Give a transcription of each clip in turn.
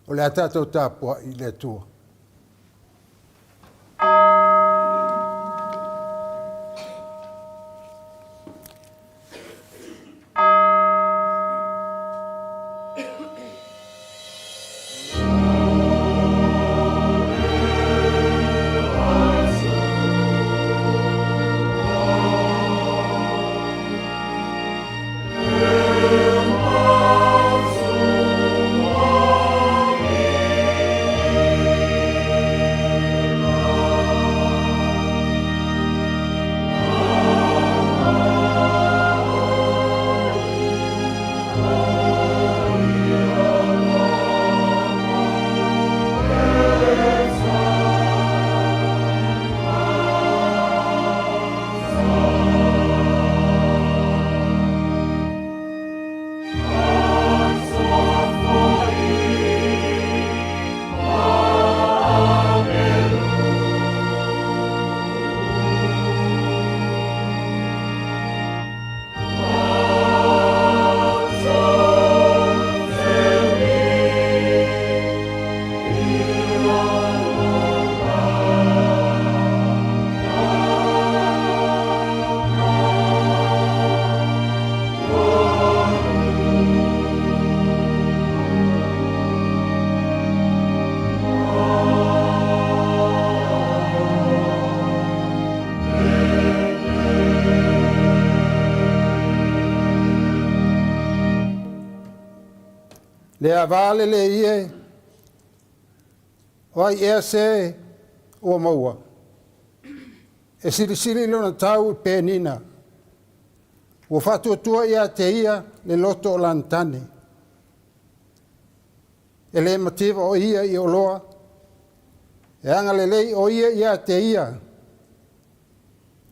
O le a tatou tapuai i le Atua. Le ava le le ie, o ai ea se ua maua. E silisili lona tau i penina. Ua faatuatua ia te ia le loto o lana tane. E le mativa o ia i oloa. E agalelei o ia ia te ia.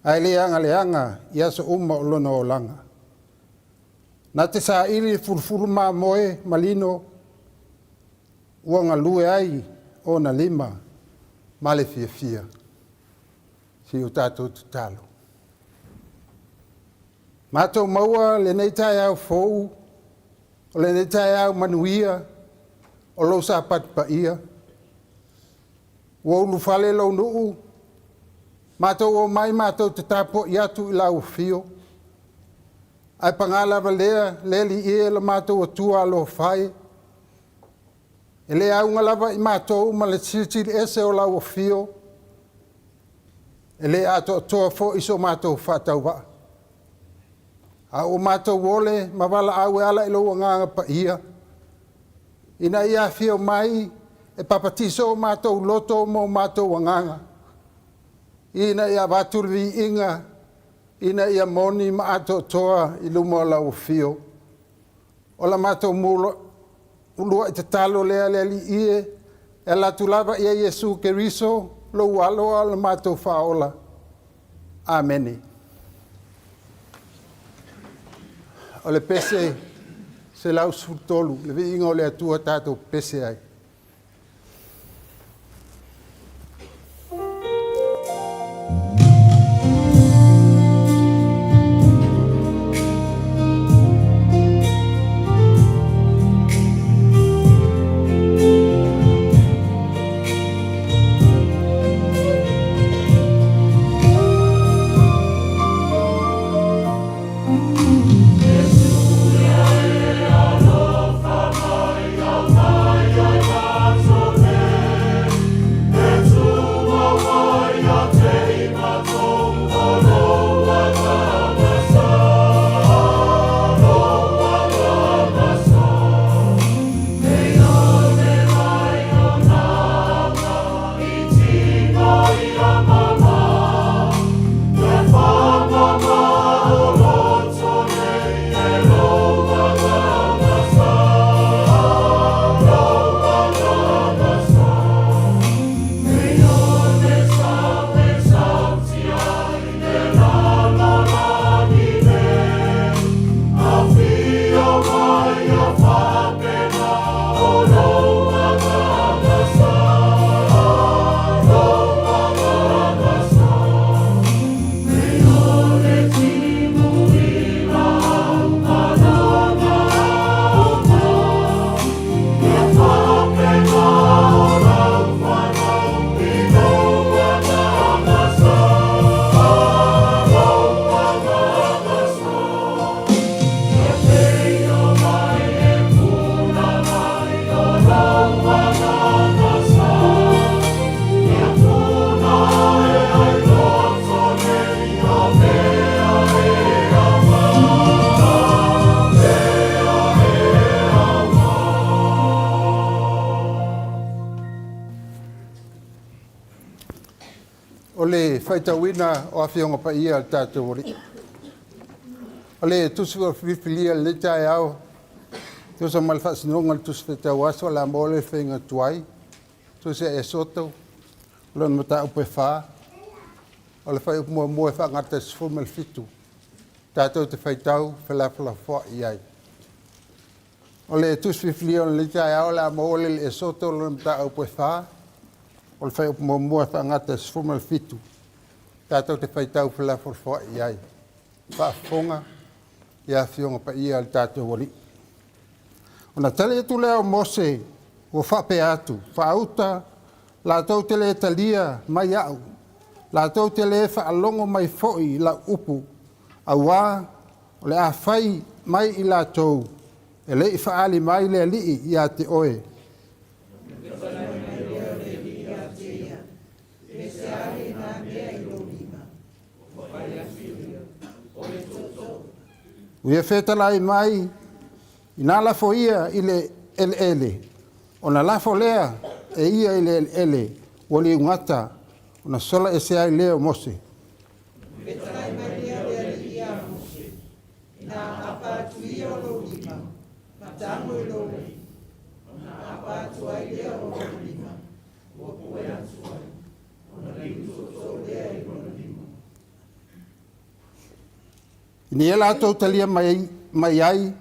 Ae le agaleaga i aso uma o lona olaga. Na te saili le fulufulu mamoe ma lino, ua galue ai ona lima ma le fiafia. Se i o tatou tatalo. Matou maua lenei taeao fou, o lenei taeao manuia, o lou sapati paia. Ua ulufale lou nuu, matou omai matou te tapuai atu i lau afio. Ae paga lava lea, le Alii e lo matou Atua alofa e, e le auga lava i matou ma le silisili ese o lau afio, e le atoatoa foi so matou faatauvaa. A ua matou ole ma valaau e ala i lou Agaga Paia, ina ia afio mai e papatiso o matou loto ma o matou agaga, ina ia avatu le viiga, ina ia moni ma atoatoa i luma o lau afio. O la matou uluai tatalo lea le Alii e, e ala atu lava ia Iesu Keriso, lou alo a o le matou faaola. Amene. O le pese 113, le viiga o le Atua tatou pese ai. faitauina o Afioga Paia a le tatou Alii. O le tusi ua filifilia i lenei taeao, tusa ma le faasinoga o le tusi faitau aso o le a maua le faiga tuai, tusi a Esoto, lona mataupu e 4, o le fuaiupu muamua e faagata i le 17, tatou te faitau felafolafoai ai. O le tusi filifilia o lenei taeao o le a maua le Esoto lona mataupu e 4, o le fuaiupu muamua e faagata i le 17, tatou te faitau felafolafoai i ai. Faafofoga i Afioga Paia a le tatou Alii. Ona tali atu lea o Mose ua faapea atu, faauta latou te le talia mai au, latou te le faalogo mai foi i lau upu, auā o le a fai mai i latou e le i faaali mai le Alii ia te oe. Ua ia fetalai mai, ina lafo ia i le eleele, ona lafo lea e ia i le eleele ua liugata, ona sola ese ai lea o Mose. Ina ia latou talia mai, mai ai,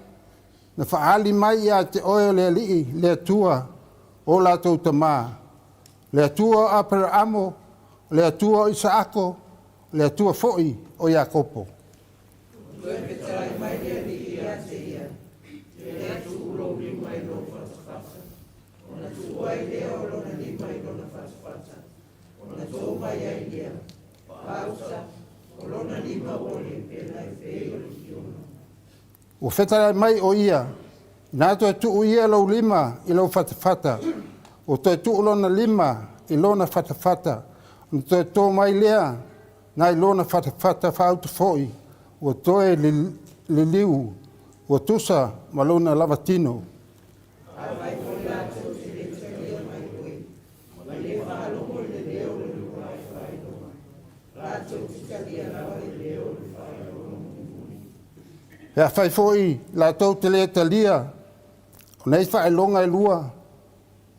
na faaali mai ia te oe o le Alii, le Atua o latou tamā, le Atua o Aperaamo, le Atua o Isaako, le Atua foi o Iakopo. Ua fetalai mai o ia, na toe tuu ia lou lima i lou fatafata, ua toe tuu lona lima i lona fatafata, ona toe tō mai lea nai lona fatafata faauta foi, ua toe liliu, ua tusa ma lona lavatino. Pe afai foi latou te le talia o nei faailoga e lua,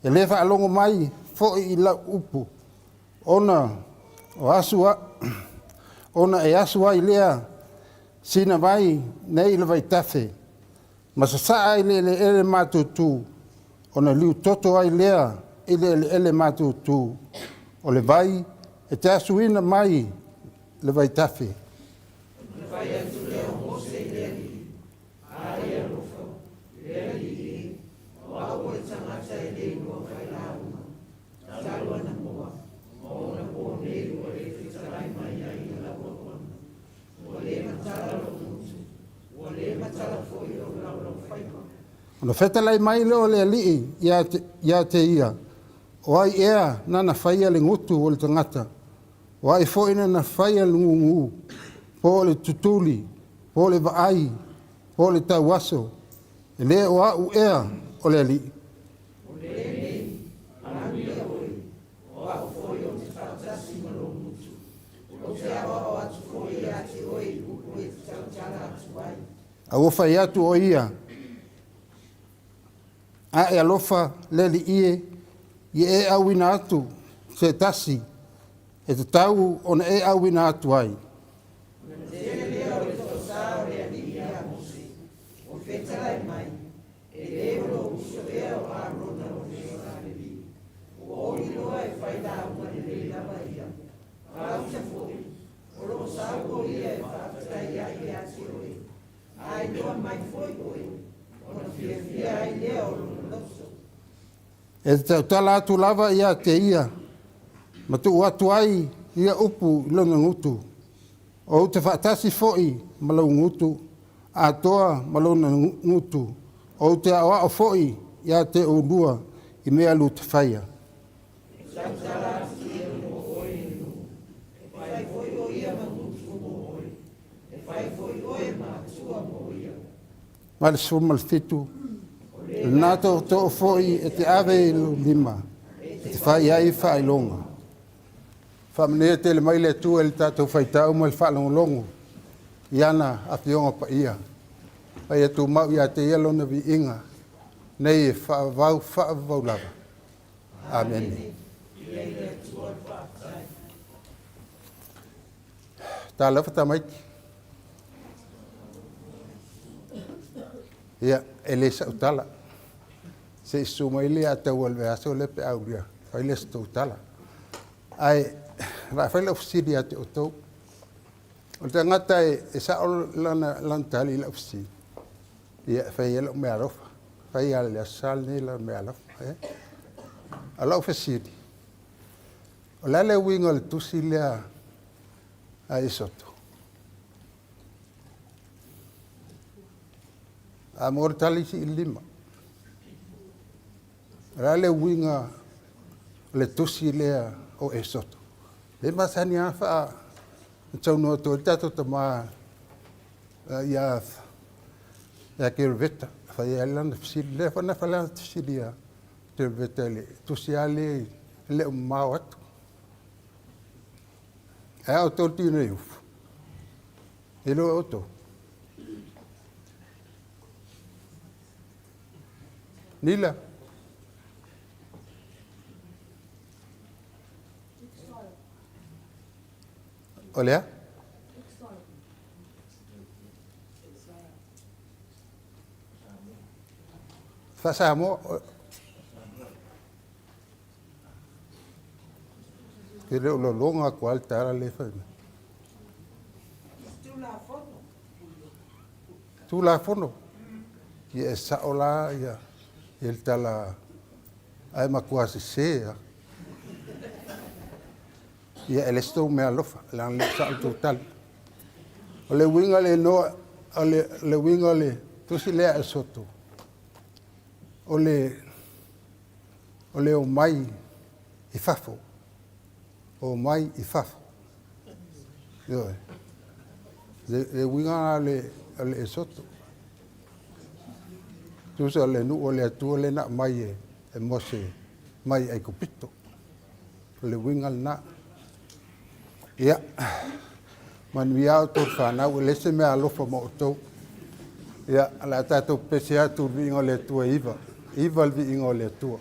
e le faalogo mai foi i lau upu, ona o asu a, ona e asu ai lea sina vai nei i le vaitafe, ma sasaa i le eleele matutu, ona liutoto ai lea i le eleele matutu o le vai e te asuina mai le vaitafe. Ona fetalai mai lea o le Alii ia te ia, o ai ea nana faia le gutu o le tagata, o ai foi nana faia le gugu, po o le tutuli, po o le vaai, po o le tauaso, e le o au ea o le Alii. A ua fai atu o ia, a e alofa le Alii e, ia e auina atu se tasi e tatau ona e auina atu ai. E te tautala atu lava ia te ia, ma tuu atu ai ia upu i lona gutu. Ou te faatasi foi ma lou gutu, atoa ma lona gutu. Ou te aoao foi ia te oulua i mea lua te faia. Ma le 17, lena tootoo foi e te ave i lou lima, e te fai ai faailoga. Faamanuia tele mai le Atua i le tatou faitau ma le faalogologo i ana Afioga Paia, ma ia tumau ia te Ia Lona viiga nei e faavavau faavavau lava. Amene. Talofa tamaiti. Ia, e le sa'u tala. Se i susu mai le Ataua i le vaiaso lea pe a aulia, fai lea o se tou tala. Ae o le a fai lau fesili ia te outou. O le tagata e sa'o lana tali i lau fesili, ia e fai ai la'u meaalofa. Fai lava i le Aso Sa lenei lau meaalofa. O lau fesili, o le a le uiga o le tusi lea a Iesoto? A maua le tali sii le lima. O le a le uiga o le tusi lea o Esoto? E masani lava faa saunoa atu ai le tatou tama ia Keroveta, fai ai lana fesili. Lea foi na fai lana fesili ia Keroveta i le tusi lava lea e le o mamao atu. Ae a outou le tino ufu? E le o outou. Nila. O lea? Faa-Samoa. E le o lologa atu lava le tala lea e fai mai. Tulafono. Ia e sao la ia le tala ae matua sese lava. Ia e le se tou meaalofa, leaga e le o sao le tou tali. O le uiga le noa, o le uiga o le tusi lea a Esoto, o le omai i fafo. Omai i fafo. Ioe. Le uiga lena o le Esoto. Tusa o le nuu o le Atua lea na aumai e Mose mai Aikupito. O le uiga lena. Ia, manuia outou fanau, e le se mea alofa ma outou. Ia, o le a tatou pese atu le viiga o le Atua e 9. 9 le viiga o le Atua.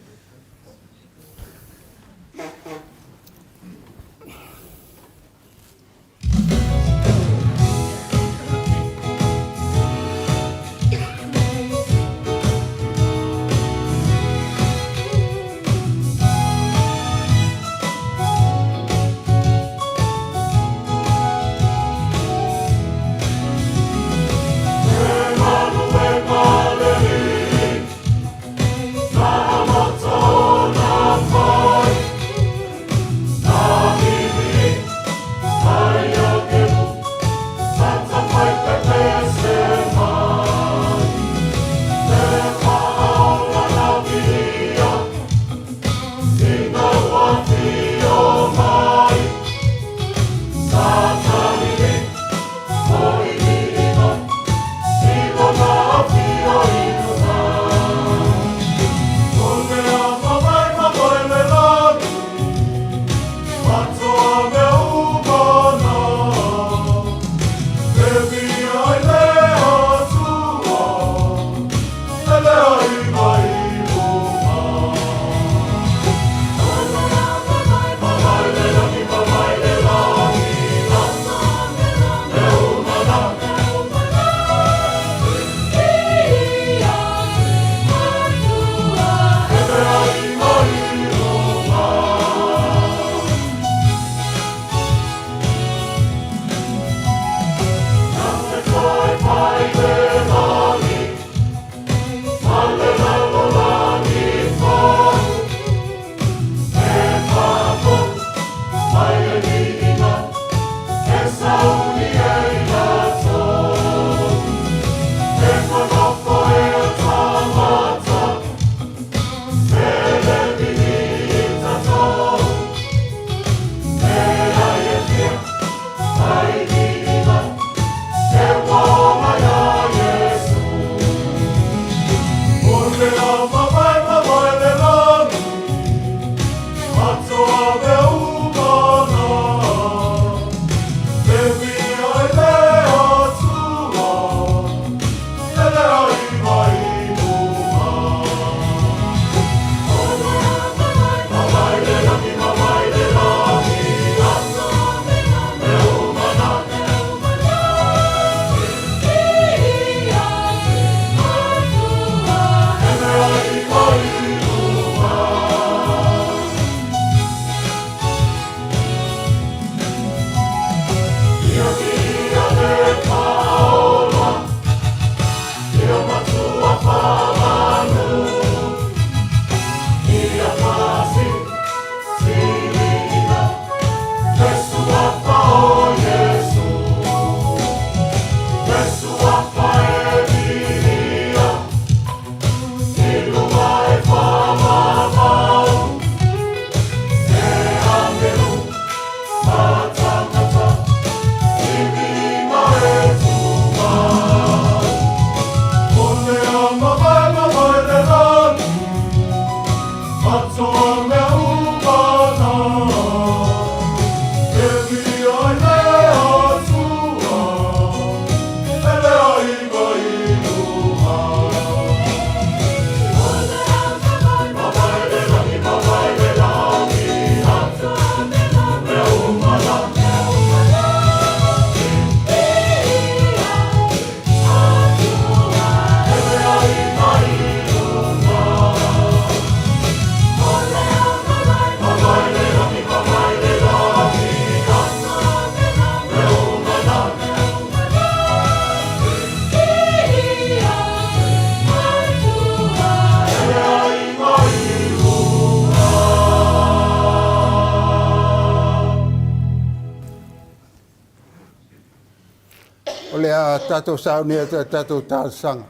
O le a tatou saunia atu i a tatou talosaga.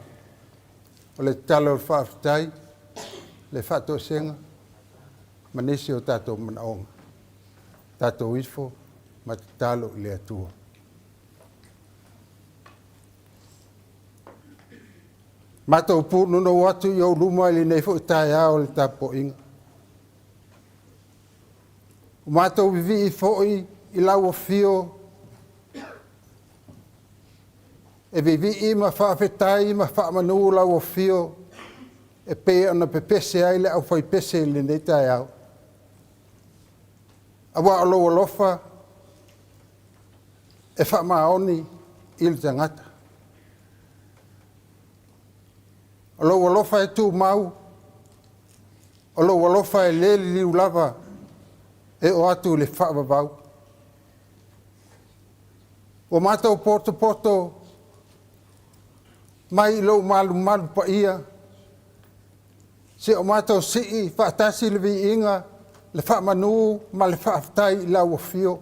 O le tatalo o le faafetai, le faatoesega ma nisi o tatou manaoga. Tatou ifo ma tatalo i le Atua. Matou punonou atu i ou luma i lenei foi taeao o le tapuaiga. Ua matou vivii foi i lau afio e vivii ma faafetai ma faamanu lau afio e pei ona pepese ai le aufaipese i lenei taeao. Aua o lou alofa e faamaoni i le tagata. O lou alofa e tumau, o lou alofa e le liliu lava e oo atu i le faavavau. Ua matou potopoto mai i lou malumalu paia, seia o matou sii faatasi le viiga, le faamanu ma le faafetai i lau afio.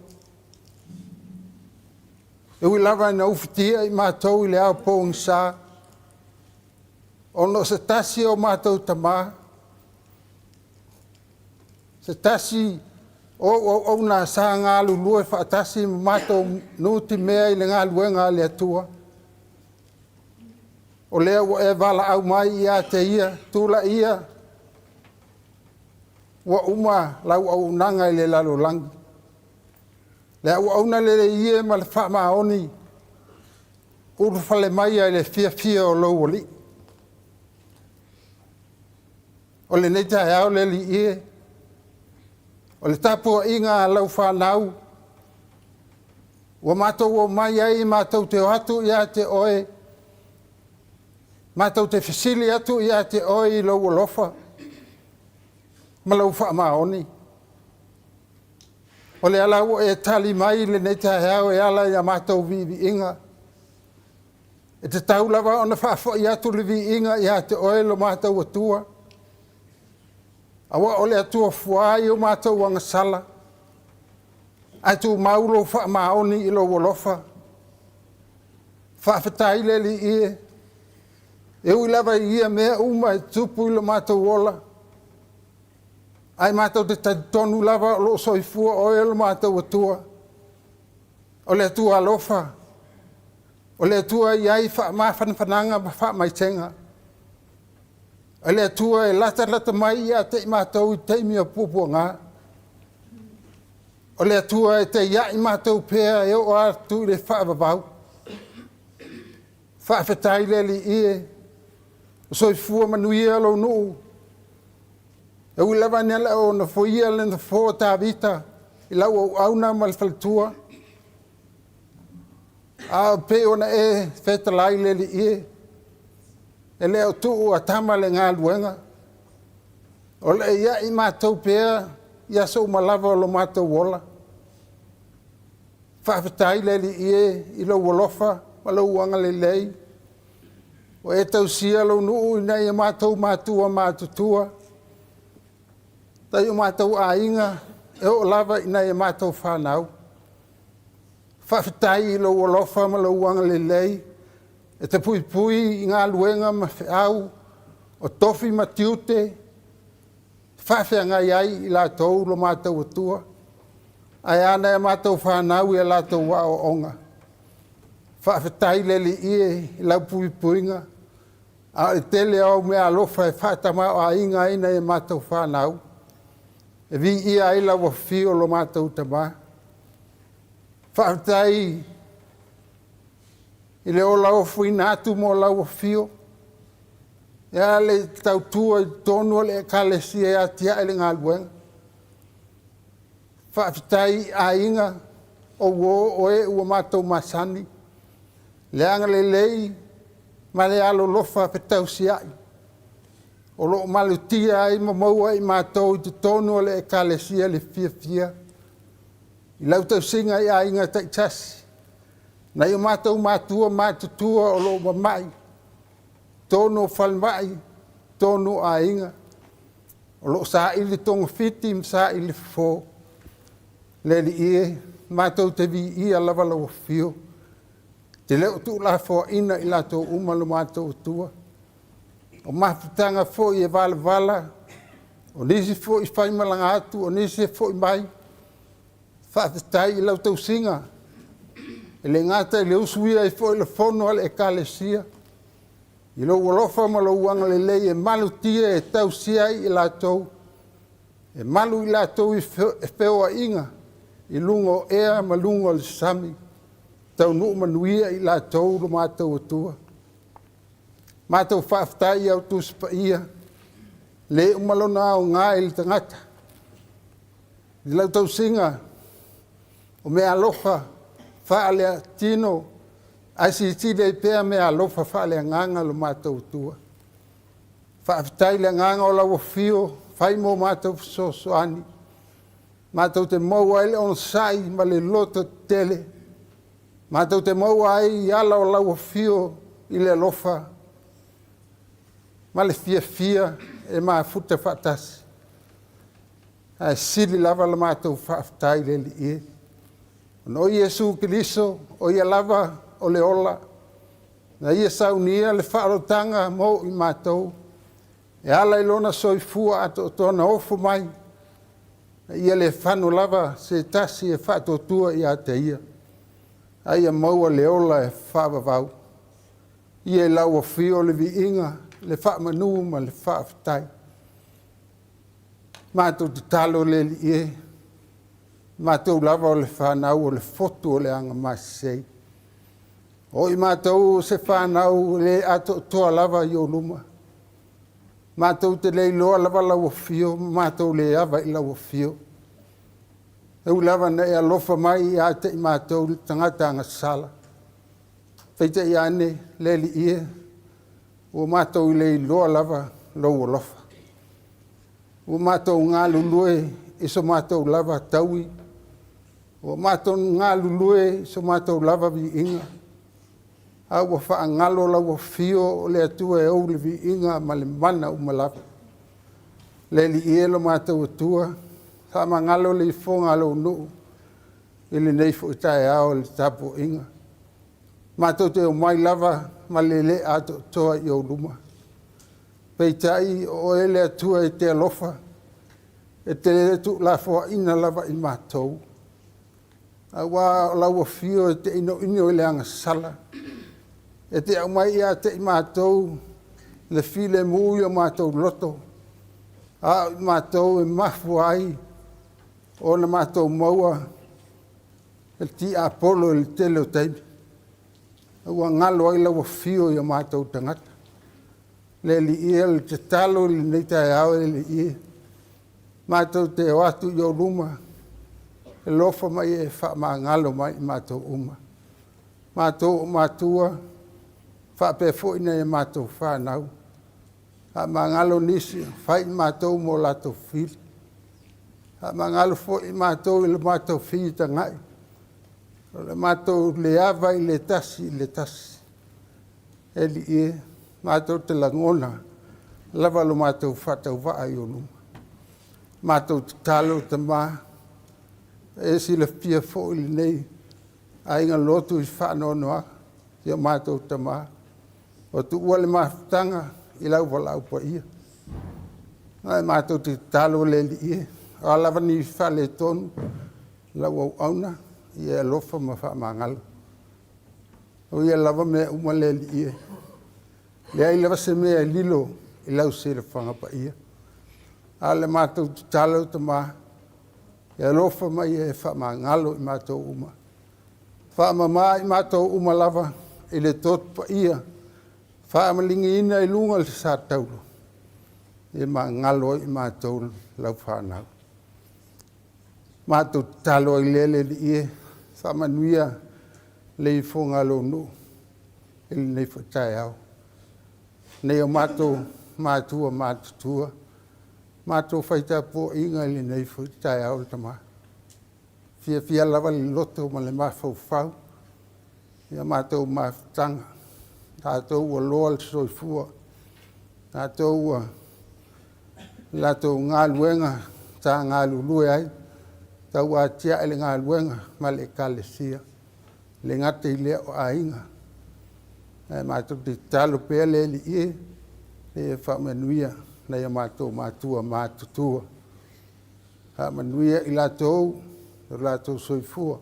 E ui lava ina ufitia i matou i le ao pogisa, ona o se tasi o matou tama, se tasi o au auauna sa galulue faatasi ma matou nutimea i le galuega a le Atua, o lea ua e valaau mai ia te ia, Tulaia, ua uma lau auaunaga i le lalolagi. Le auauna lelei e ma le faamaoni, ulufale maia i le fiafia o lou Alii. O lenei taeao le Alii e, o le tapuaiga a lau fanau, ua matou omai ai matou te o atu ia te oe, matou te fesili atu ia te oe i lou alofa ma lou faamaoni. O lea la ua e tali mai i lenei taeao e ala i a matou viiviiga. E tatau lava ona faafoi atu le viiga ia te oe lo matou Atua, aua o le Atua fuai o matou agasala, ae tumau lou faamaoni i lou alofa. Faafetai le Alii e, e ui lava i ia mea uma e tutupu i lo matou ola, ae matou te talitonu lava o lo o soifua oe lo matou Atua. O le Atua alofa, o le Atua e i ai faamafanafanaga ma faamaisega. O le Atua e latalata mai ia te i matou i taimi o puapuaga. O le Atua e teiai matou pea e oo atu i le faavavau. Faafetai le Alii e, o soifua manuia lou nuu. E ui lava ina le o nofoia le nofoa o Tavita i lau auauna ma le faletua, a pei ona e fetalai le Alii e, e le o tuu a tama le galuega, o le a ia i matou pea i aso uma lava o lo matou ola. Faafetai le Alii e i lou alofa ma lou agalelei, ua e tausia lou nuu ina ia matou matua matutua, nai o matou aiga, e oo lava i nai a matou fanau. Faafetai i lou alofa ma lou agalelei e te puipui i galuega ma feau o tofi ma tiute e faafeagai ai i latou lo matou Atua, ae a nai a matou fanau i a latou aoaoga. Faafetai le Alii e i lau puipuiga, a o le tele o au meaalofa e faatamaoaiga ai nai a matou fanau, e viia ai lau afio lo matou Tama. Faafetai i le ola ofoina atu mo lau afio, e a le tautua i totonu o le Ekalesia e atiae le galuega. Faafetai i aiga o uo o e ua matou masani, le agalelei ma le alolofa fetausiai o lo o malutia ai ma maua i matou i totonu o le Ekalesia le fiafia i lau tausiga i aiga taitasi, nai o matou matua matutua o lo o mamai, totonu o falemai, totonu o aiga, o lo o saili togafiti ma saili fofo. Le Alii e, matou te viia lava lau afio. Te le o tuulafoaina i latou uma lo matou Atua. O mafutaga foi e valavala, o nisi foi faimalaga atu, o nisi e foi mai. Faafetai i lau tausiga, e le gata i le usuia ai foi o le fono a le Ekalesia, i lou alofa ma lou agalelei e malutia e tausia ai i latou, e malu i latou i feoaiga i luga o ea ma luga o le sami, taunuu manuia i latou lo matou Atua. Matou faafetai i au Tusi Paia, le uma lona aoga i le tagata, i lau tausiga o meaalofa faaleatino, ae silasila ai pea meaalofa faaleagaga lo matou Atua. Faafetai i le agaga o lau afio fai mo matou fesoasoani, matou te maua ai le onosai ma le loto tetele, matou te maua ai i ala o lau afio i le alofa ma le fiafia e mafuta faatasi. Ae sili lava la matou faafetai i le Alii e, ona o Iesu Keriso, o Ia lava o le ola, na Ia saunia le faaolataga mo i matou, e ala i Lona soifua atoatoa na ofo mai, a ia le fano lava se tasi e faatuatua ia te Ia, a ia maua le ola e faavavau. Ia i lau afio le viiga, le faamanu ma le faafetai. Matou tatalo le Alii e, matou lava o le fanau o le fotu o le agamasese. O i matou o se fanau le atoatoa lava i ou luma. Matou te le iloa lava lau afio ma matou le ava i lau afio. E ui lava ina e alofa mai ia te i matou le tagata agasala, peitai ane le Alii e, ua matou le iloa lava lou alofa. Ua matou galulue i so matou lava taui, ua matou galulue i so matou lava viiga, a ua faagalo lau afio o le Atua e ou le viiga ma le mana uma lava. Le Alii e lo matou Atua, faamagalo le ifoga a lou nuu i lenei foi taeao i le tapuaiga. Matou te omai lava ma le le atoatoa i ou luma. Peitai o oe le Atua e te alofa, e te le tuulafoaina lava i matou, aua o lau afio e te inoino i le agasala, e te aumai ia te i matou le filemu i o matou loto, a o i matou e mafua ai ona matou maua le tiapolo i le tele o taimi, ua galo ai lau afio i o matou tagata. Le Alii e, o le tatalo i lenei taeao le Alii e, matou te o atu i ou luma, alofa mai e faamagalo mai i matou uma, matou o matua faapea foi nai a matou fanau. Faamagalo nisi, fai i matou ma o latou fili. Faamagalo foi i matou i le matou feitagai, o le matou le ava i le tasi i le tasi. E Alii e, matou te lagona lava lo matou faatauvaa i ou luma. Matou tatalo Tama, e silafia foi lenei aiga lotu i faanoanoaga i o matou tama, ua tuua le mafutaga i lau valaau paia. Ae matou te tatalo le Alii e, o a lava ni faaletonu o lau auauna, ia e alofa ma faamagalo. O ia lava mea uma le Alii e, leai lava se mea e lilo i lau silafaga paia. A o le matou tatalo Tama, e alofa mai e faamagalo i matou uma. Faamama i matou uma lava i le toto paia, faamaligiina i luga o le satauro, e magalo ai i matou lau fanau. Matou tatalo ai lea le Alii e, faamanuia le ifoga a lou nuu i lenei foi taeao. Nei o matou matua matutua, matou fai tapuaiga i lenei foi taeao le Tama. Fiafia lava le loto ma le mafaufau i a matou mafutaga, tatou ua loa le soifua, tatou ua latou galuega sa galulue ai, tauatiae le galuega ma le Ekalesia, e le gata i lea o aiga. Ae matou te tatalo pea le Alii e, ina ia faamanuia nai o matou matua matutua. Faamanuia i latou lo latou soifua.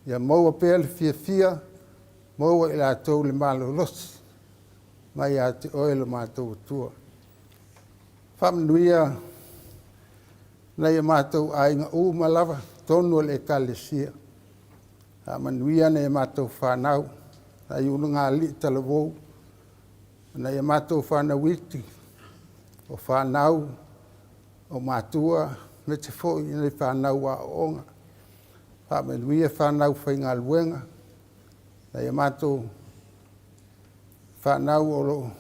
Ia maua pea le fiafia, maua i latou le malolosi mai ia te oe lo matou Atua. Faamanuia nai o matou aiga uma lava, totonu o le Ekalesia. Faamanuia nai a matou fanau, nai ulugalii talavou, nai a matou fanau iti, o fanau, o matua, aemaise foi nai fanau aooga. Faamanuia fanau faigaluega, nai a matou fanau o lo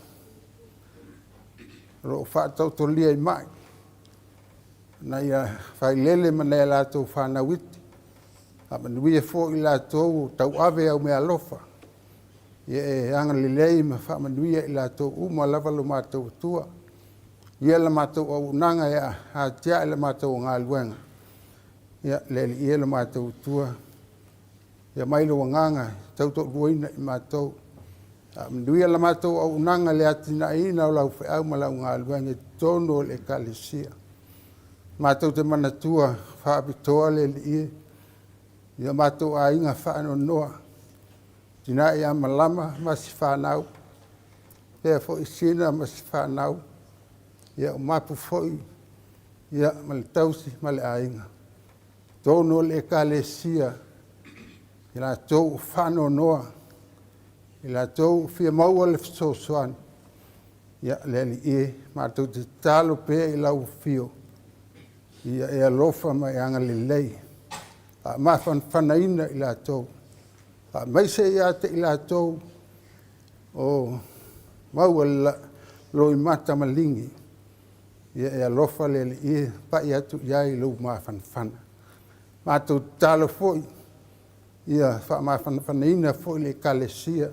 o faataotolia i mai, nai a failele ma nai a latou fanau iti. Faamanuia foi i latou o tauave au meaalofa. Ia e agalelei ma faamanuia i latou uma lava lo matou Atua. Ia la matou auaunaga e atiae la matou galuega. Ia, le Alii e lo matou Atua, ia aumai lou agaga e tautoaluaina i matou. Faamanuia la matou auaunaga i le atinaeina o lau feau ma lau galuega i totonu o le Ekalesia. Matou te manatua faapitoa le Alii e, i o matou aiga faanoanoa, tina ia Malama ma si fanau, faapea foi Sina ma si fanau, ia o Mapu foi, ia ma le tausi ma le aiga. Totonu o le Ekalesia, i latou o faanoanoa, i latou o fia maua le fesoasoani, ia le Alii e, matou te tatalo pea i lau afio, ia e alofa ma e agalelei, faamafanafanaina i latou, faamaise ia te i latou o maua le loimata maligi, ia e alofa le Alii e pai atu i ai lou mafanafana. Matou tatalo foi ia faamafanafanaina foi le Ekalesia,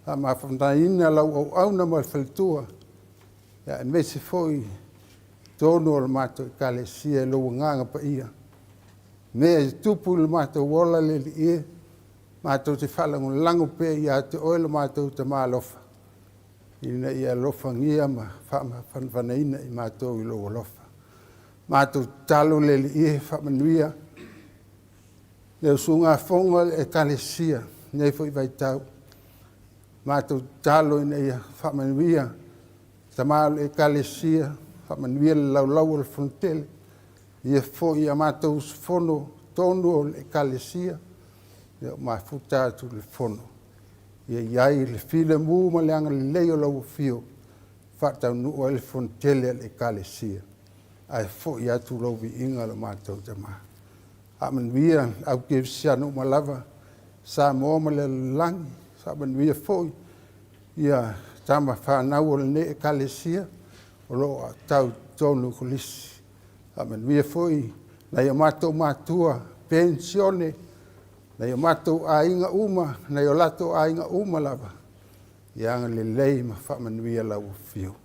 faamafanafanaina lau auauna ma le faletua, aemaise foi totonu o le matou Ekalesia i lou Agaga Paia. Mea e tupu i lo matou ola le Alii e, matou te faalagolago pea ia te oe lo matou Tama alofa, ina ia alofagia ma faamafanafanaina i matou i lou alofa. Matou tatalo le Alii e, faamanuia le usugafono a le Ekalesia i lenei foi vaitau. Matou tatalo ina ia faamanuia tama o le Ekalesia, faamanuia le laulau o le Fonotele, ia foi a matou usufono totonu o le Ekalesia, ia mafuta atu i le Fono. Ia i ai le filemu ma le agalelei o lau afio, faataunuu ai le Fonotele a le Ekalesia, ae foi atu lou viiga lo matou Tama. Faamanuia le au kerisiano uma lava, Samoa ma le lalolagi, faamanuia foi ia tama fanau o lenei Ekalesia o lo o aotau i totonu o kolisi. Faamanuia foi nai o matou matua penisione, nai o matou aiga uma, nai o latou aiga uma lava, ia agalelei ma faamanuia lau afio.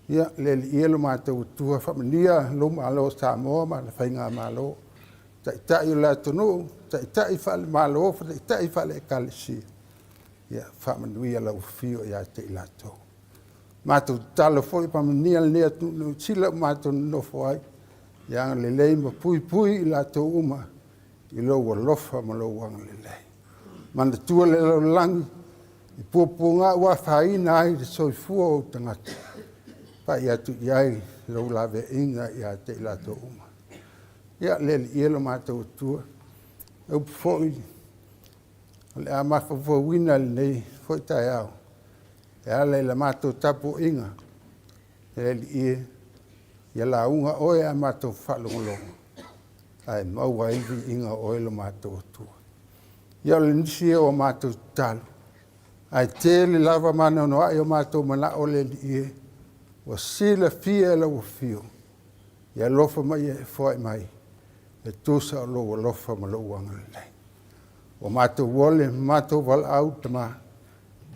Ia, le Alii e lo matou Atua, faamanuia lou Malo o Samoa ma le Faigamalo, Taitai o le atunuu, Taitai faale-Malo, Taitai faale-Ekalesia, ia faamanuia lau afio ia te i latou. Matou tatalo foi faamanuia lenei atunuu Niu Sila ua matou nonofo ai, ia agalelei ma puipui i latou uma i lou alofa ma lou agalelei. Manatua le lalolagi i puapuaga ua afaina ai le soifua o ou tagata, pai atu i ai lou laveaiga ia te i latou uma. Ia, le Alii e lo matou Atua, o upu foi o le a mafaufauina i lenei foi taeao, e ala i la matou tapuaiga, le Alii e, ia lauga oe a matou faalogologo, ae maua ai le viiga o oe lo matou Atua. Ia o le nisi ia o matou tatalo, ae tele lava ma anoanoai o matou manao le Alii e, ua silafia e lau afio, ia alofa ma ia e foai mai, e tusa o lou alofa ma lou agalelei. Ua matou ole ma matou valaau, Tama,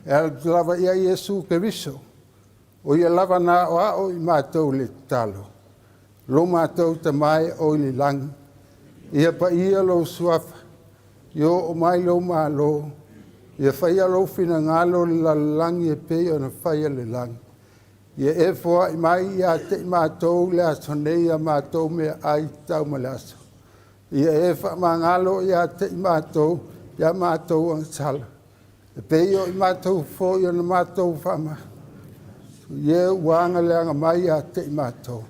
e ala atu lava ia Iesu Keriso, o ia lava na aoao i matou le tatalo. Lo matou Tama e o i le lagi, ia paia lou suafa, ia oo mai lou malo, Ia faia lou finagalo i le lalolagi e pei ona faia i le lagi. Ia e foai mai ia te i matou i le aso nei a matou meaai tatau mo le aso. Ia e faamagalo ia te i matou ia matou agasala, e pei o i matou foi ona matou faamagalo i e ua agaleaga mai ia te i matou.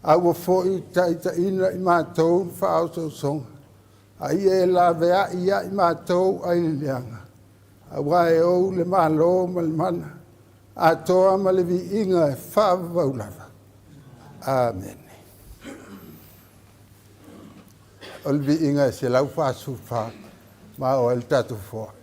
Aua foi ne i taitaiina i matou i le faaosoosoga, a ia e laveai ia i matou ai le leaga, aua e ou le Malo ma le mana atoa ma le viiga e faavavau lava. Amene. O le viiga e 144, ma oo ai le tatou foai.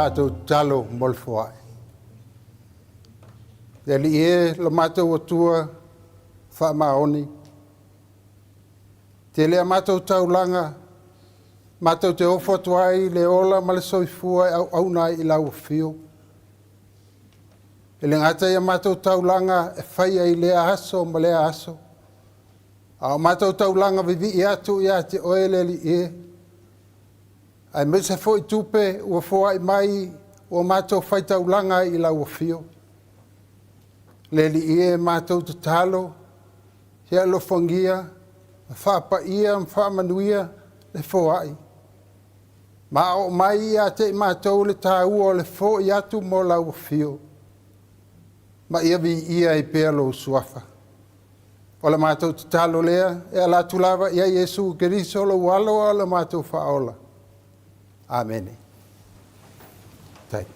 tatou tatalo mo le foai. Le Alii e, lo matou Atua faamaoni, tele a matou taulaga, matou te ofo atu ai le ola ma le soifua e auauna ai i lau afio. E le gata ia matou taulaga e faia i lea aso ma lea aso, a o matou taulaga vivii atu ia te oe le Alii e, aemaise foi tupe ua foai mai ua matou faitaulaga ai i lau afio. Le Alii e, matou tatalo, ia alofagia, ma faapaia ma faamanuia le foai, ma oo mai ia te i matou le taua o le foi atu mo lau afio, ma ia viia ai pea lou suafa. O le matou tatalo lea e ala atu lava ia Iesu Keriso lou alo a o le matou faaola. Amene. Tai.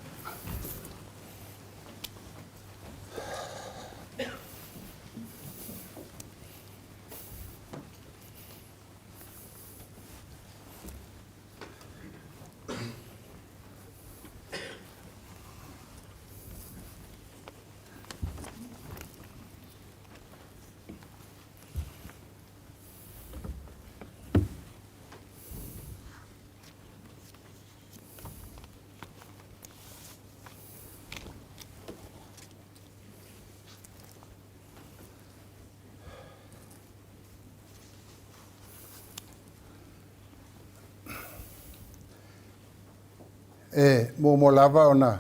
E muamua lava ona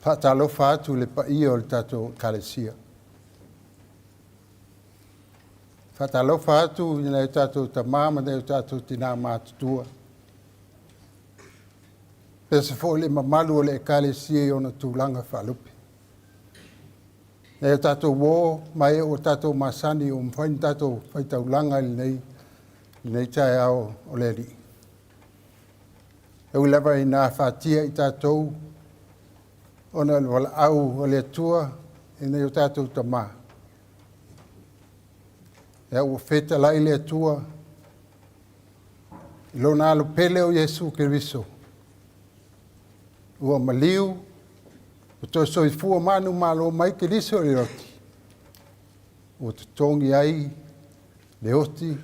faatalofa atu i le paia o le tatou Ekalesia. Faatalofa atu i nai o tatou tamā ma nai o tatou tinā matutua. Pese foi le mamalu o le Ekalesia i ona tulaga faalupe. Nai o tatou uō ma e ua tatou masani ua mafai ona tatou faitaulaga i lenei taeao o le Alii. E ui lava ina afatia i tatou ona o le valaau a le Atua i nai o tatou tamā. Ea ua fetalai le Atua i lona alo pele o Iesu Keriso, ua maliu, ua toe soifua manumalo mai Keriso i le oti, ua totogi ai le oti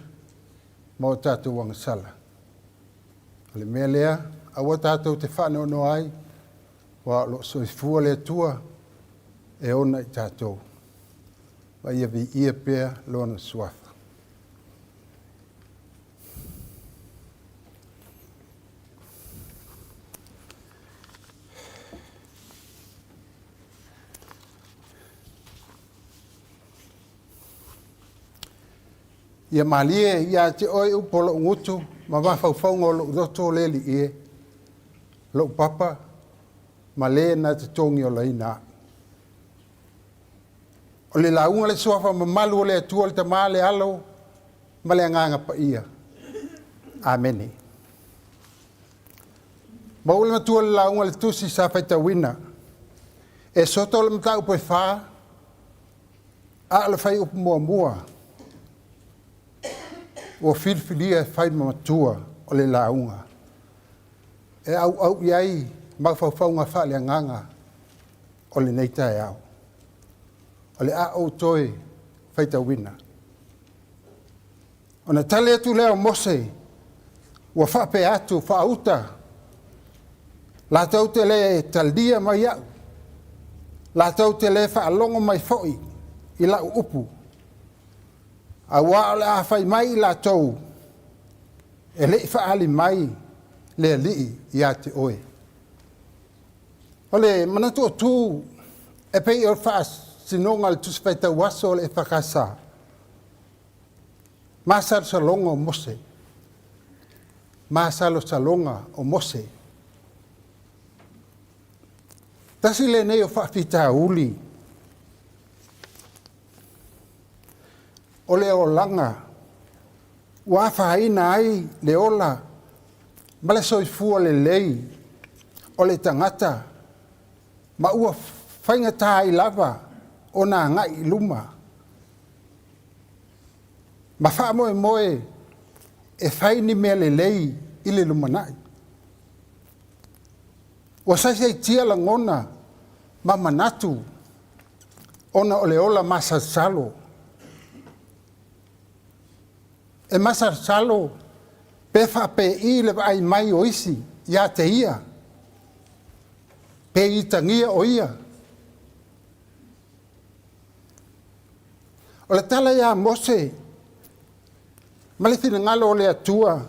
ma o tatou agasala. O le mea lea, aua tatou te faanoanoa ai, aua o lo o soifua le Atua e ona i tatou, ma ia viia pea lona suafa. Ia malie ia te oe upu o lou gutu ma mafaufauga o lou loto le Alii e, lou papa ma le na te togiolaina au. O le lauga le suafa mamalu o le Atua le Tamā le Alo ma le Agaga Paia. Amene. Maua le matua le lauga le tusi sa faitauina. E soto le mataupu e whā, a o le whai upu muamua, ua filifilia e fai ma matua o le lauga. E auau i ai mafaufauga faaleagaga o lenei taeao. O le a ou toe faitauina. Ona tali atu lea o Mose, ua faapea atu faauta, latou te le talia mai au, latou te le faalogo mai foi i lau upu. Auā o le a fai mai i latou, e le i faaali mai le Alii ia te oe. O le manatu o tu e pei o faasinoga le Tusi Faitau Aso o le EFKS, masalosaloga o Mose. Masalosaloga o Mose. Tasi lenei o faafitauli o le olaga ua afaina ai le ola ma le soifua lelei o le tagata ma ua faigata ai lava ona agai i luma ma faamoemoe e fai ni mea lelei i le lumanai. Ua saisaitia lagona ma manatu ona o le ola masalosalo. E masalosalo pe faapei le vaai mai o isi ia te ia, pe itagia o ia. O le tala ia Mose ma le finagalo o le Atua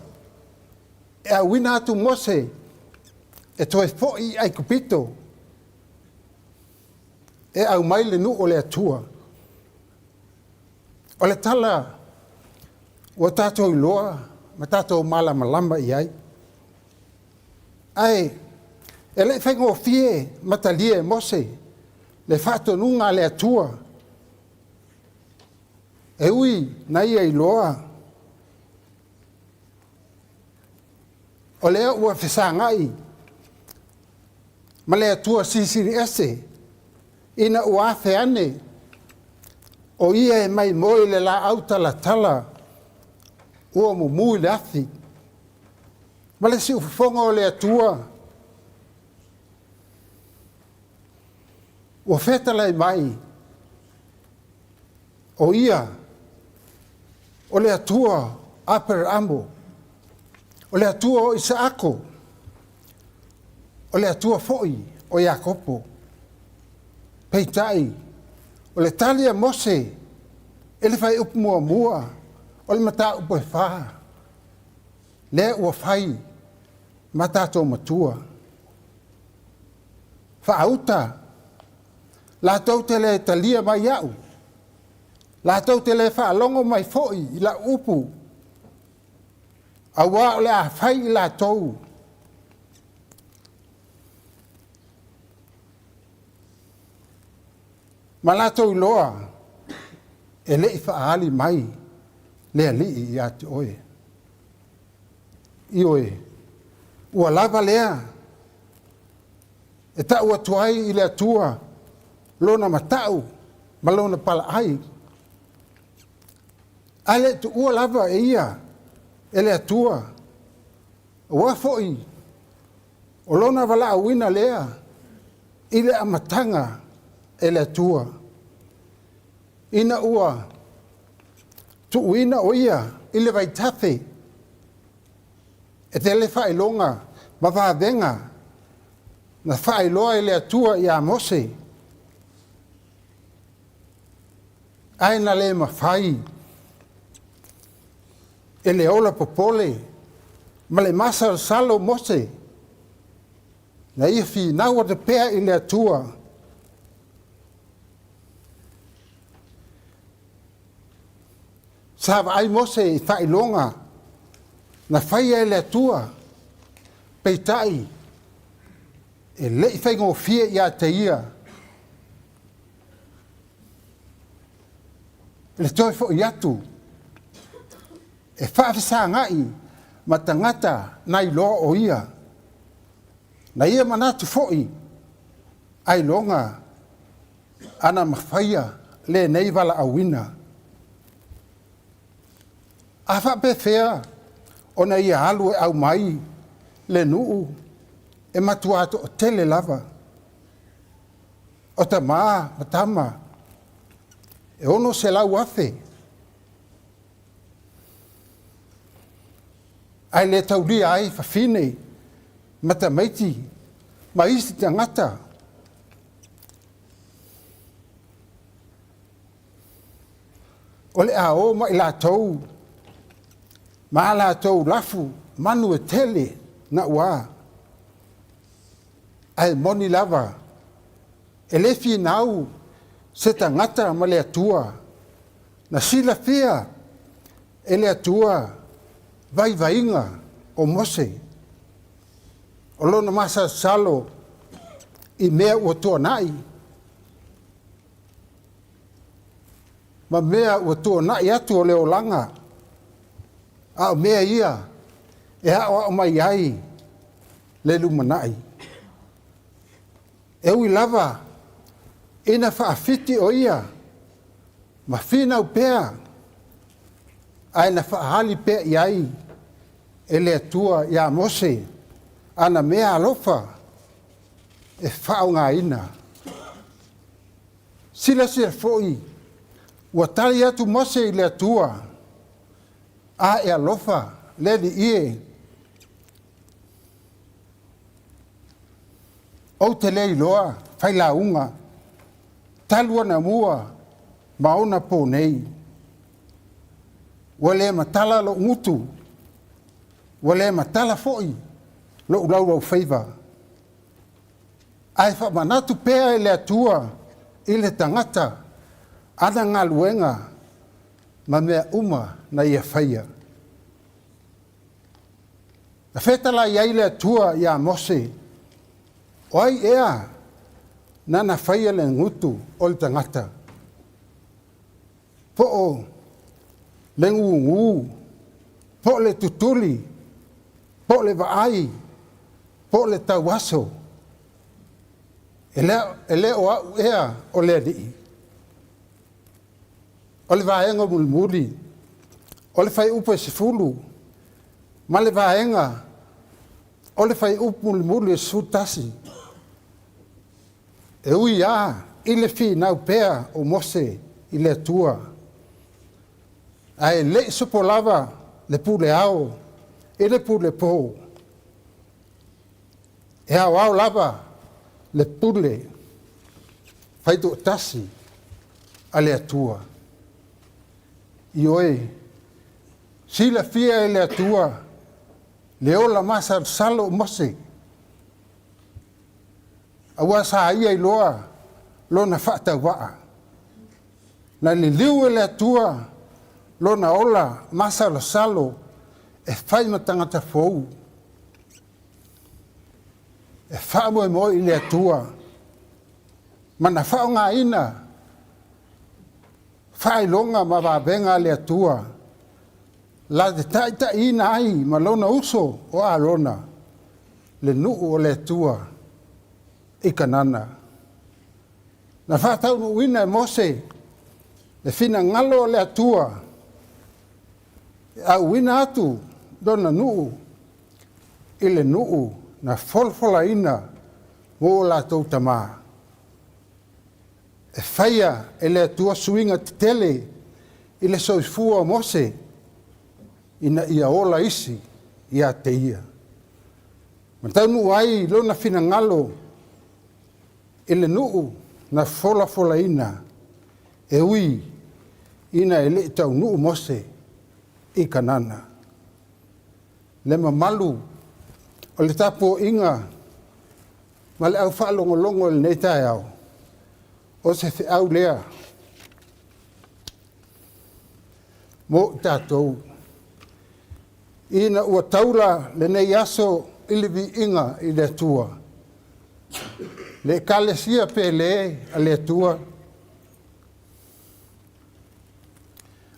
e auina atu Mose e toe fo'i i Aikupito e aumai le nuu o le Atua. O le tala ua tatou iloa ma tatou malamalama i ai. Ae e le i faigofie ma talia e Mose le faatonuga a le Atua. E ui na ia iloa o lea ua fesagai ma le Atua Silisili Ese ina ua afe ane o ia e maimoe i le laau talatala ua mumu i le afi. Ma le siufofoga o le Atua ua fetalai mai o ia o le Atua o Aperamo, o le Atua o Isaako, o le Atua foi o Iakopo. Peitai, o le tali a Mose i le fuaiupu 1 o le mataupu e 4, lea ua fai ma tatou matua. Faauta, latou te le talia mai au, latou te le faalogo mai foi i lau upu, auā o le a fai i latou ma latou iloa e le i faaali mai le Alii ia te oe. Ioe, ua lava lea e tau atu ai i le Atua lona matau ma lona palaai. Ae le tuua lava e ia e le Atua, aua foi o lona valaauina lea i le amataga e le Atua, ina ua tuuina o ia i le vaitafe e tele faailoga ma vavega na faailoa e le Atua ia Mose, ae na le mafai e le ola popole ma le masalosalo o Mose na ia finau atu pea i le Atua. Sa vaai Mose i faailoga na faia e le Atua, peitai e le i faigofie ia te ia le toe fo'i atu e faafesagai ma tagata na iloa o ia. Na ia manatu foi ailoga ana mafaia lenei valaauina. A faapefea ona ia alu e aumai le nuu e matua toatele lava o tamā ma tama e 600,000 ae le taulia ai fafine ma tamaiti ma isi tagata. O le a o ma i latou ma a latou lafu manu e tele naua. Ae moni lava, e le finau se tagata ma le Atua, na silafia e le Atua vaivaiga o Mose, o lona masalosalo i mea ua tuanai, ma mea ua tuanai atu o le olaga, a o mea ia e aoao mai ai le lumanai. E ui lava ina faafiti o ia ma finau pea, ae na faaali pea i ai e le Atua ia Mose ana mea alofa. e faaaogaina. Silasila foi, ua tali atu Mose i le Atua, A e alofa le Alii e, ou te le iloa failauga talu anamua ma ona po nei. Ua le matala lou gutu, ua le matala foi lou laulaufaiva. Ae faamanatu pea e le Atua i le tagata ana galuega ma mea uma na ia faia. Na fetalai ai le Atua iā Mose, O ai ea nana faia le gutu o le tagata? Po o le gugu, po o le tutuli, po o le vaai, po o le tauaso? E le, e le o au ea o le Alii? O le vaega mulimuli, o le fuaiupu e 10 ma le vaega o le fuaiupu mulimuli e 11. E ui lava i le finau pea o Mose i le Atua, ae le i sopo lava le pule ao i le pule po. E aoao lava le pule faitoatasi a le Atua. Ioe, silafia e le Atua le ola masalosalo o Mose, aua sa ia iloa lona faatauvaa. Na liliu e le Atua lona ola masalosalo e fai ma tagata fou, e faamoemoe i le Atua ma na faaaogaina faailoga ma vavega a le Atua la te taitaiina ai ma lona uso o Arona le nuu o le Atua i Kanana. Na faataunuuina e Mose le finagalo o le Atua e auina atu lona nuu i le nuu na folafolaina mo o latou tamā. E faia e le Atua suiga tetele i le soifua o Mose ina ia ola isi ia te ia. Ma taunuu ai lona finagalo i le nuu na folafolaina e ui ina e le i taunuu Mose i Kanana. Le mamalu o le tapuaiga ma le au faalogologo i lenei taeao, o se feau lea mo i tatou. Ina ua taula lenei aso i le viiga i le Atua, le Ekalesia pele a le Atua,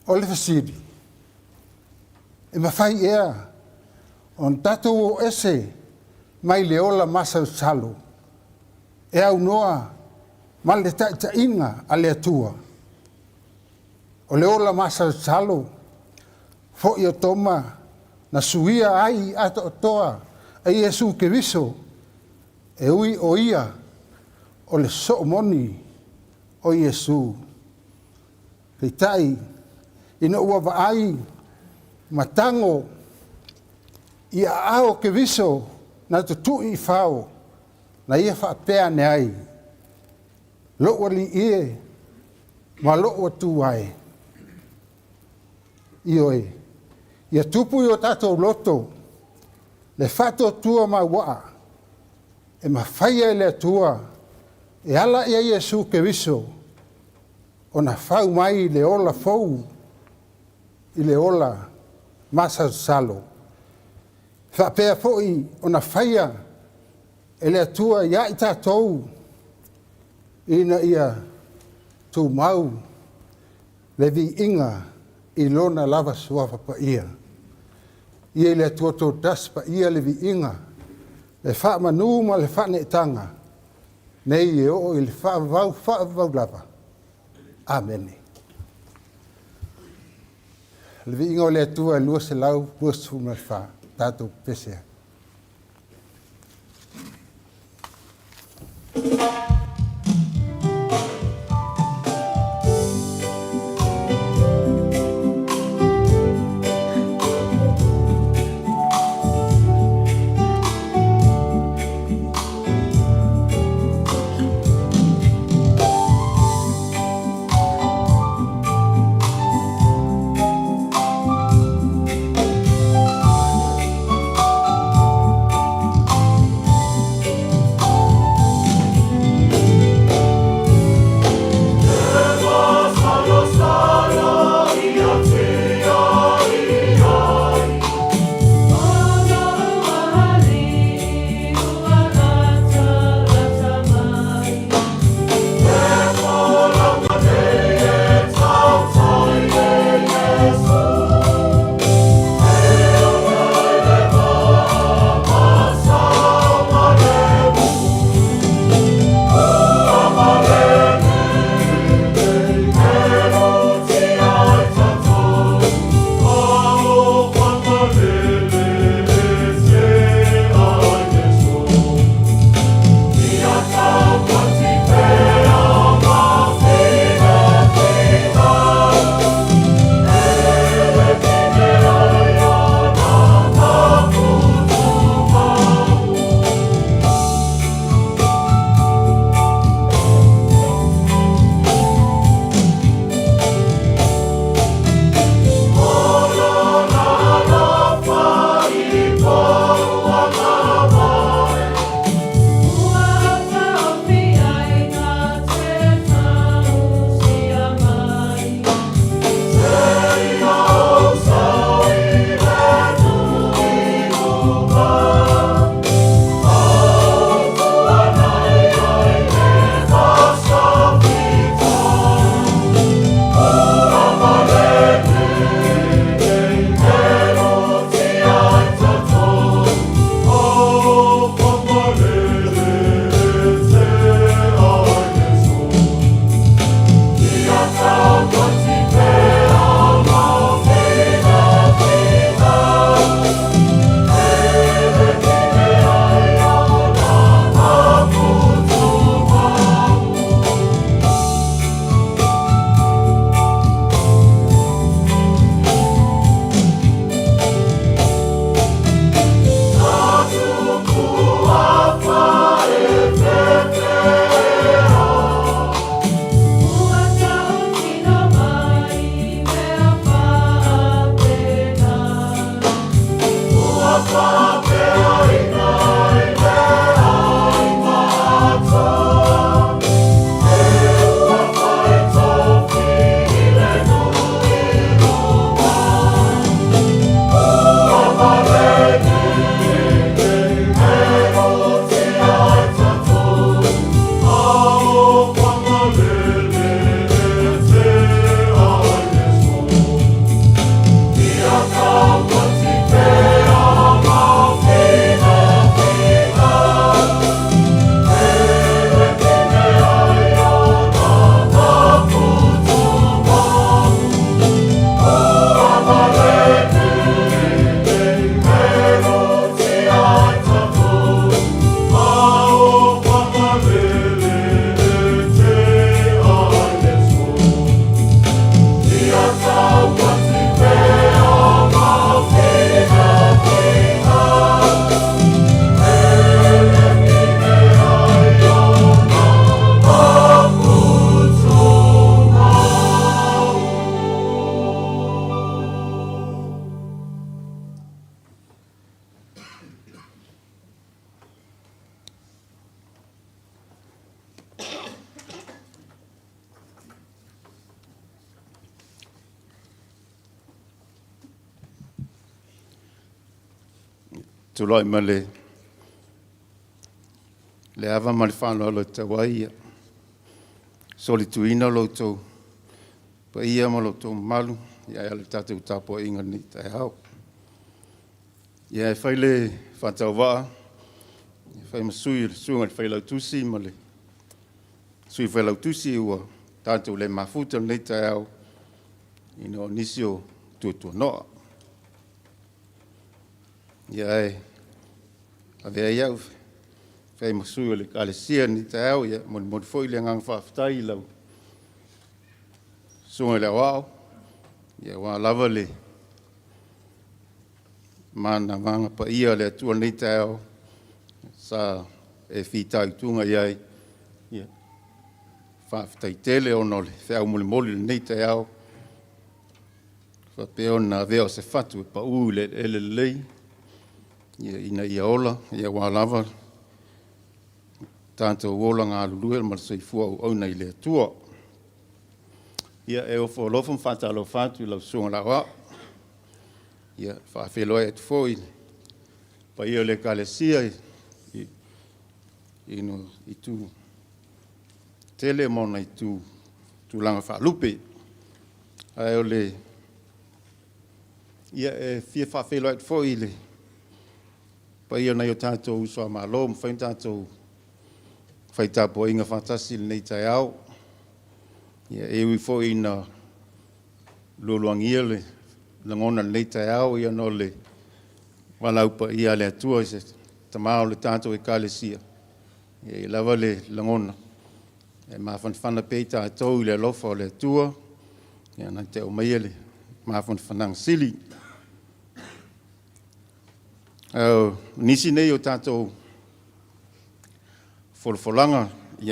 o le fesili, e mafai ea ona tatou o ese mai le ola masalosalo e aunoa ma le taitaiga a le Atua? O le ola masalosalo foi o Toma na suia ai atoatoa e Iesu Keriso, e ui o ia o le soo moni o Iesu. Peitai, ina ua vaai ma tago i aao o Keriso na tutui i fao, na ia faapea ane ai, Lou Alii e ma lou Atua e. Ioe, ia tupu i o tatou loto le faatuatua mauaa e mafaia e le Atua e ala ia Iesu Keriso ona fau mai le ola fou i le ola masalosalo. Faapea foi ona faia e le Atua ia i tatou ina ia tumau le viiga i lona lava suafa paia. Ia i le Atua Toatasi paia le viiga, le faamanu ma le faaneetaga, nei e oo i le faavavau faavavau lava. Amene. Le viiga o le Atua e 224, tatou pepese ai. Tulai ma le ava ma le faaaloalo e tatau ai solituina lo outou paia ma lo outou mamalu e ala i le tatou tapuaiga i lenei taeao. Ia e fai le faatauvaa e fai ma sui o le Susuga i le Failautusi ma le Sui Failautusi ua tatou le mafuta i lenei taeao ona o nisi o tuatuanoa. Ia ae avea ai au e fai ma sui o le Ekalesia i lenei taeao, e molimoli foi le agaga faafetai i lau Susuga i le Aoao aua lava le manavaga paia a le Atua i lenei taeao sa e fitaituga i ai. Faafetai tele ona o le feau molimoli i lenei taeao ua faapea ona avea o se fatu e pau i le eleele lelei ina ia ola aua lava le tatou ola galulue ma le soifua auauna i le Atua. Ia, e ofo alofa ma faatalofa atu i lau Susuga i le Aoao. E faafeiloai atu foi i le paia o le Ekalesia i itu e tele ma ona tulaga faalupe. Ia, e fia faafeiloai atu foi i le paia o nai o tatou uso a Malo ua mafai ona tatou fai tapuaiga faatasi i lenei taeao. E ui foi ina lualuagia le lagona i lenei taeao ona o le valaau paia a le Atua i se tama o le tatou Ekalesia, e i ai lava le lagona e mafanafana pea i tatou i le alofa o le Atua na te aumaia le mafanafanaga sili. A o nisi nei o tatou folafolaga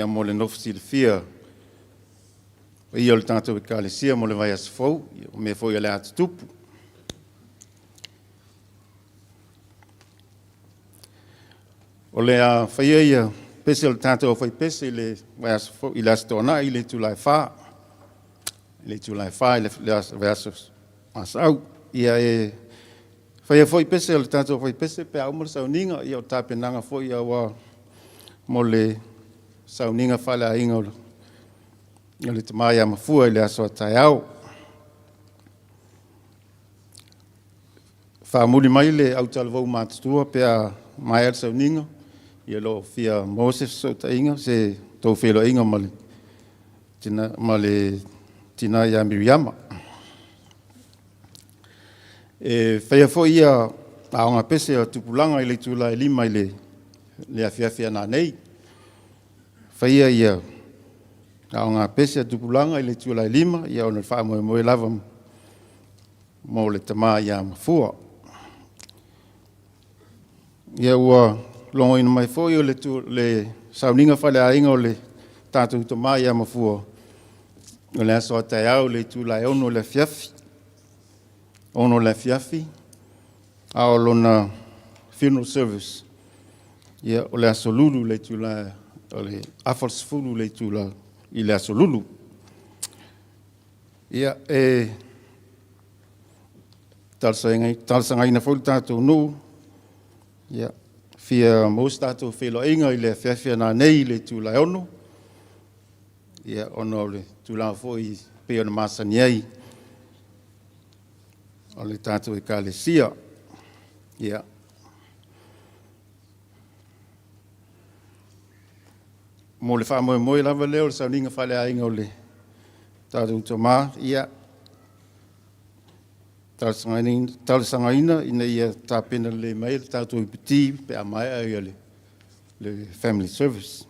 mo le nofo silafia e le paia o le tatou Ekalesia mo le vaiaso fou, o mea foi o le a tutupu. O le a faia pese a le tatou aufaipese i le vaiaso fou i le Aso Toonai i le itula e 4:00 i le vaiaso Asau. Ia e faia foi pese a le tatou aufaipese pe a uma le sauniga, ia o tapenaga foi mo le sauniga faaleaiga o le Tama ia Mafua i le aso a taeao. E faamuli mai le autalavou matutua pe a maea le sauniga, ia o lo o fia maua se fesootaiga, se tou feiloaiga ma le tina ia Miriama. E faia foi aoga pese a Tupulaga i le itula e 5:00 i le afiafi a nanei. E faia aoga pese a Tupulaga i le itula e 5:00 ona o le faamoemoe lava mo le tama ia Mafua. Ia ua logoina mai foi o le sauniga faaleaiga o le tatou tama ia Mafua, o le aso a taeao i le itula e 6:00 i le afiafi, a o lona funeral service, o le Aso Lulu i le itula e 9:30 i le itula i le Aso Lulu. Ia, e talosagaina foi le tatou nuu, e fia maua se tatou feiloaiga i le afiafi a nanei i le itula e 6:00 ona o le tulaga foi e pei ona masani ai o le tatou Ekalesia. Ia. Mo le faamoemoe lava lea o le sauniga faaleaiga o le tatou tama, ia, e talosagaina ina ia tapena lelei mai le tatou iputi pe a maea le family service.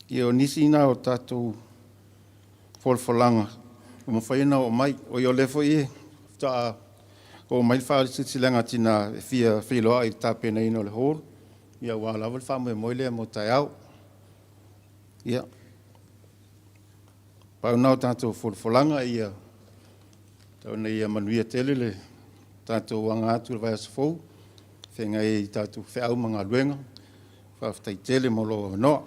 Ia o nisi na o tatou folafolaga ua mafai ona oo mai. O lea foi faatoa oo mai le faasilasilaga a Tina e fia feiloai i le tapenaina o le hall aua lava le faamoemoe lea mo taeao. Ia, pau lena o tatou folafolaga, ia tau ina ia manuia tele le tatou aga atu i le vaiaso fou e feagai ai ma tatou feau ma galuega. Faafetai tele mo lou avanoa.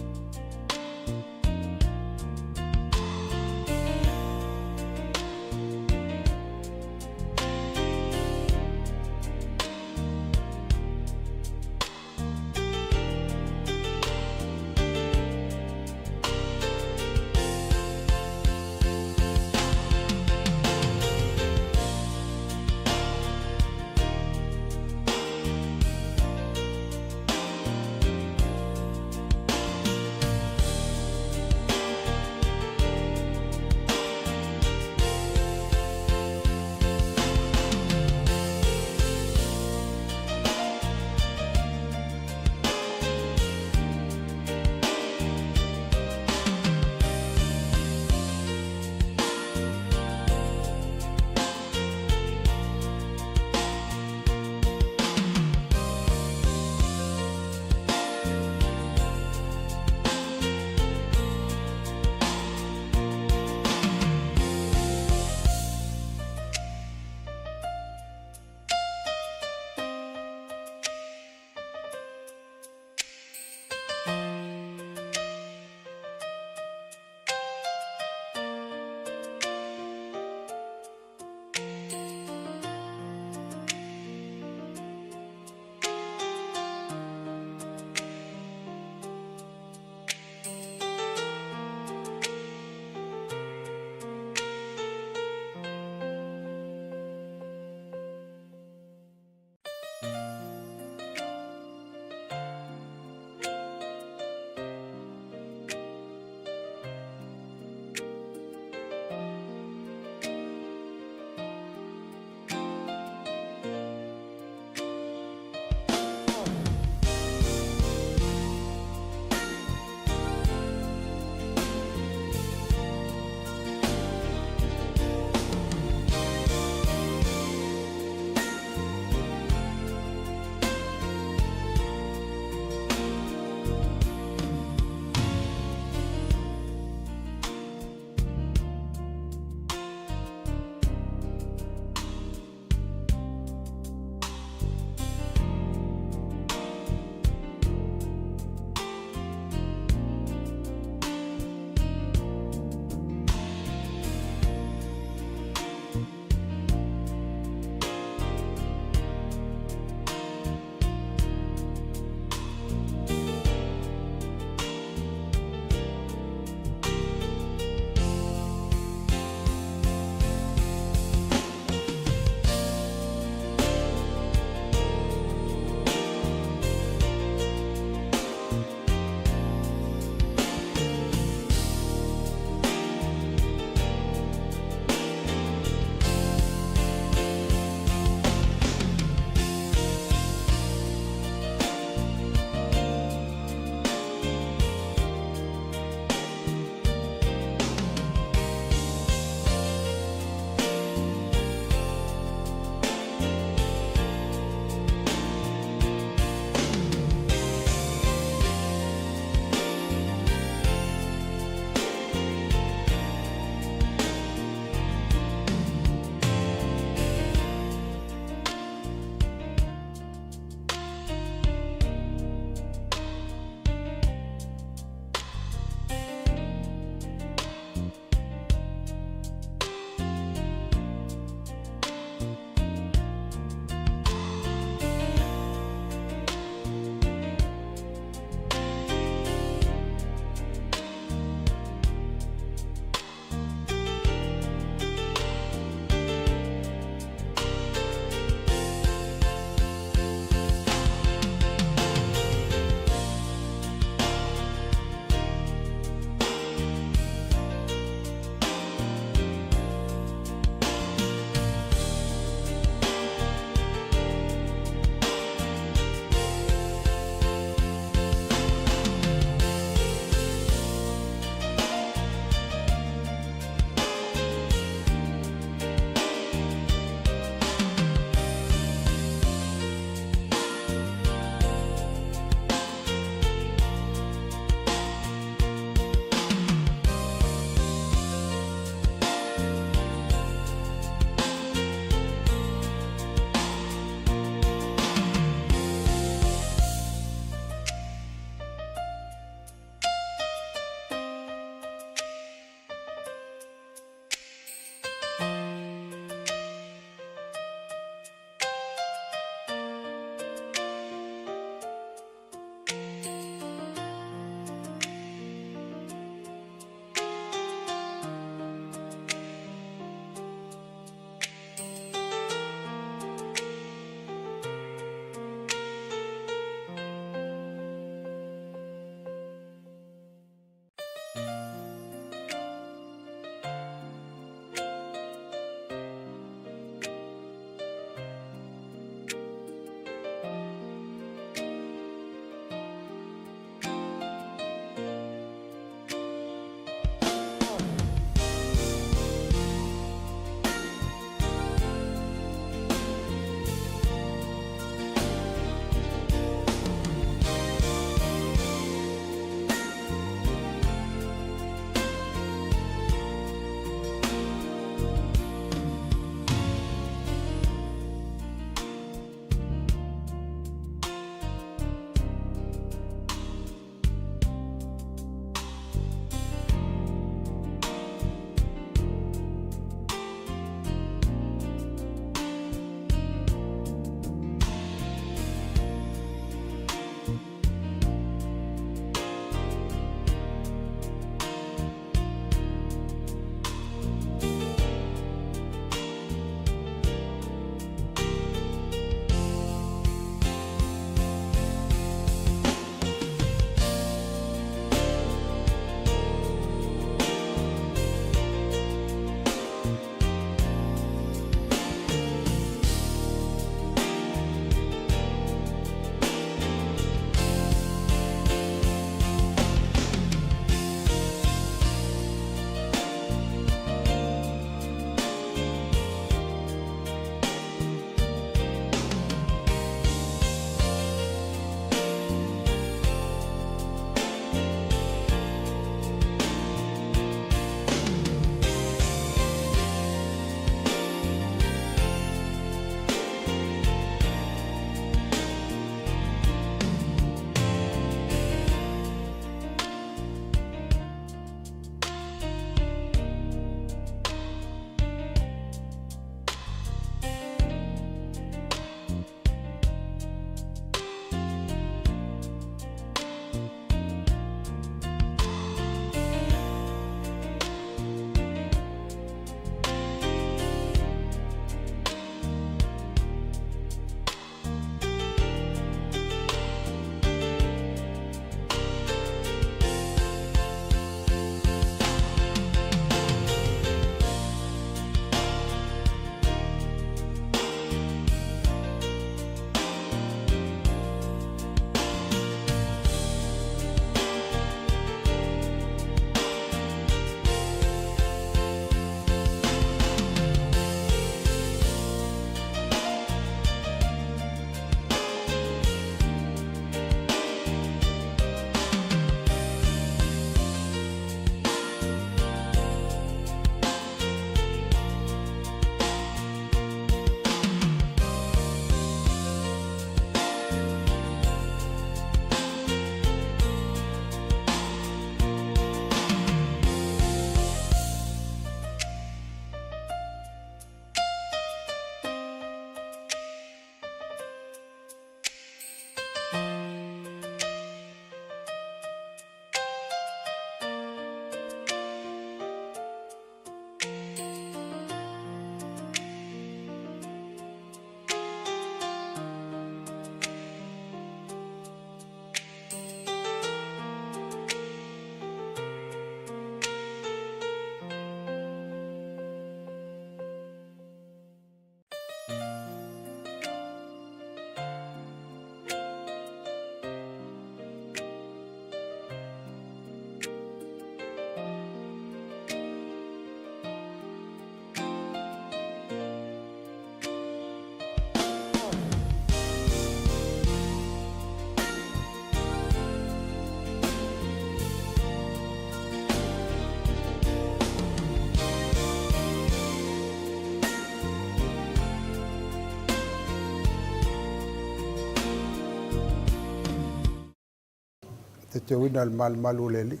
teuteuina o le malumalu o le Alii.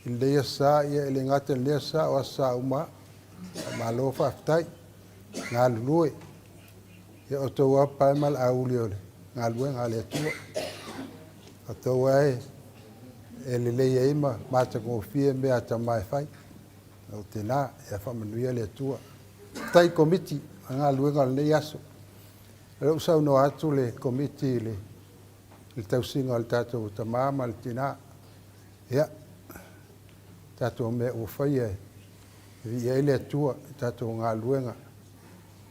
I lenei aso Sa, ia e le gata i lenei aso Sa, o aso Sa uma lava. Faamalo faafetai, galulue. Ia o outou lava pae ma le auli o le galuega a le Atua. O outou lava e lelei ai ma matagofie mea a Tama e fai. O tina, ia faamanuia le Atua. Faafetai i Komiti o galuega o lenei aso. O lea ua saunoa atu le Komiti i le tausiga o le tatou tama ma le tina. Ia, tatou mea ua faia e viia ai le Atua i tatou galuega.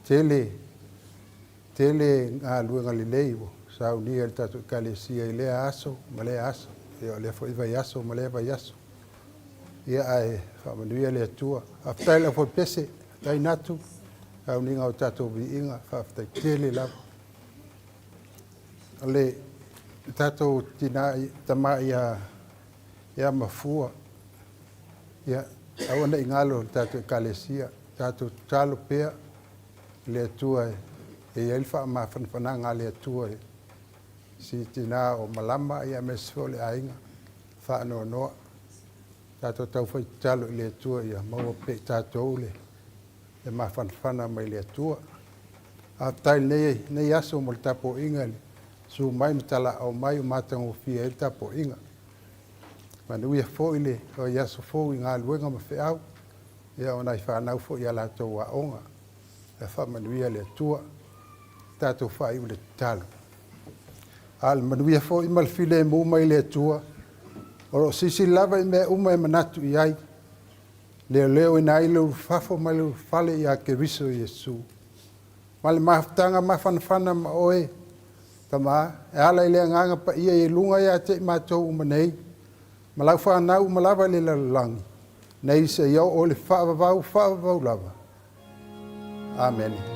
Tele, tele galuega lelei ua saunia e le tatou Ekalesia i lea aso ma lea aso. Ia, o lea foi vaiaso ma lea vaiaso. Ia, ae faamanuia le Atua. Faafetai i le aufoepese, faafetai Natu, sauniga o tatou viiga, faafetai tele lava. O le tatou tina, tama ia Mafua, ia, aua ne i galo i le tatou Ekalesia, tatou tatalo pea i le Atua e i ai le faamafanafanaga a le Atua i si tina o Malama, ia aemaise foi o le aiga faanoanoa. Tatou taufai tatalo i le Atua ia maua pea e i tatou le mafanafana mai le Atua. Faafetai i lenei aso mo le tapuaiga i le susu mai ma talaau mai ua matagofie ai le tapuaiga. Manuia foi le vaiaso fou i galuega ma feau, ia o nai fanau foi i a latou aoga. Ia faamanuia le Atua. Tatou faaiu le tatalo. A o le manuia foi ma le filemu mai le Atua, o lo o silasila lava i mea uma e manatu i ai, leoleoina ai le ulufafo ma le ulufale ia Keriso Iesu. Ma le mafutaga mafanafana ma oe, Tama, e ala i le Agaga Paia i luga ia te i matou uma nei, ma lau fanau uma lava i le lalolagi, nei seia oo i le faavavau faavavau lava. Amene.